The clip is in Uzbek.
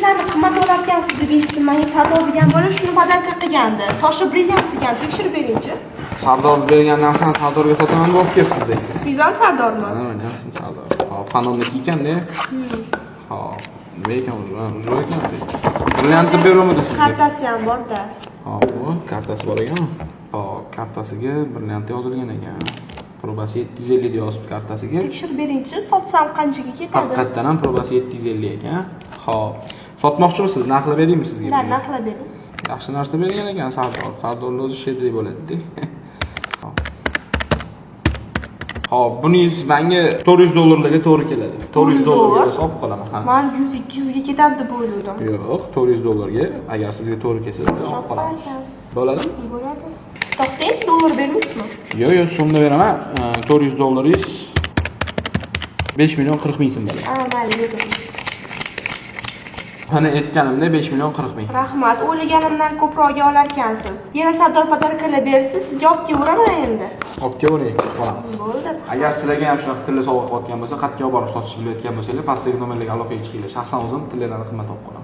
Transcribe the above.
Tillarni qimmat olarkansiz deb eshitdim. Menga Sardor degan bola shuni подарка qilgandi. Toshi brilliant degan, tekshirib beringchi. Sardor bergan narsani Sardorga sotaman deb olib kelibsiz-da. Ismingiz ham Sardormi? Ha, o'ynayapsiz Sardor. Hop, Fanonniki ekanda. Hop, nima ekan o'zi? Ha, uzr ekan. Brilliantni beruvmidi sizga? Kartasi ham bor-da. Hop, bu kartasi bor ekanmi? Hop, kartasiga brilliant yozilgan ekan. Probasi 750 deb yozibdi kartasiga. Tekshirib beringchi, sotsam qanchaga ketadi? Haqiqatdan ham probasi 750 ekan. Hop. Sotmoqchimisiz? Narxlab beraymi sizga? Да, narxlab bering. Yaxshi narsa bergan ekan Sardor. Sardorni o'zi щедрый bo'ladi-da. Hop. Hop, buningiz menga 400 dollarlarga to'g'ri keladi. 400 dollarga dollar? bo'lsa olib qolaman. Ha. Man 100 200 ga ketadi deb o'yladim. Yo'q, 400 dollarga agar sizga to'g'ri kelsa, biz olib Olib qolamiz. qolarkansiz. Bo'ladimi? Bo'ladi. To'xtang, dollar bermaysizmi? Yo'q, so'mda beraman. 400 dollaringiz 5 million 40 ming so'm bo'ladi. Ha, mayli, bering. Mana aytganimda 5 million 40 ming. Rahmat, o'ylaganimdan ko'proqga olarkansiz. Yana Sardor подарка lar bersa, sizga olib kelaveraman endi. Olib kelavering, qolamiz. Bo'ldi. Agar sizlarga ham shunaqa tilla sovg'a qilayotgan bo'lsa, qayerga olib borib sotishni bilayotgan bo'lsanglar, pastdagi nomerlarga aloqaga chiqinglar. Shaxsan o'zim tillalarni qimmat olib qolaman.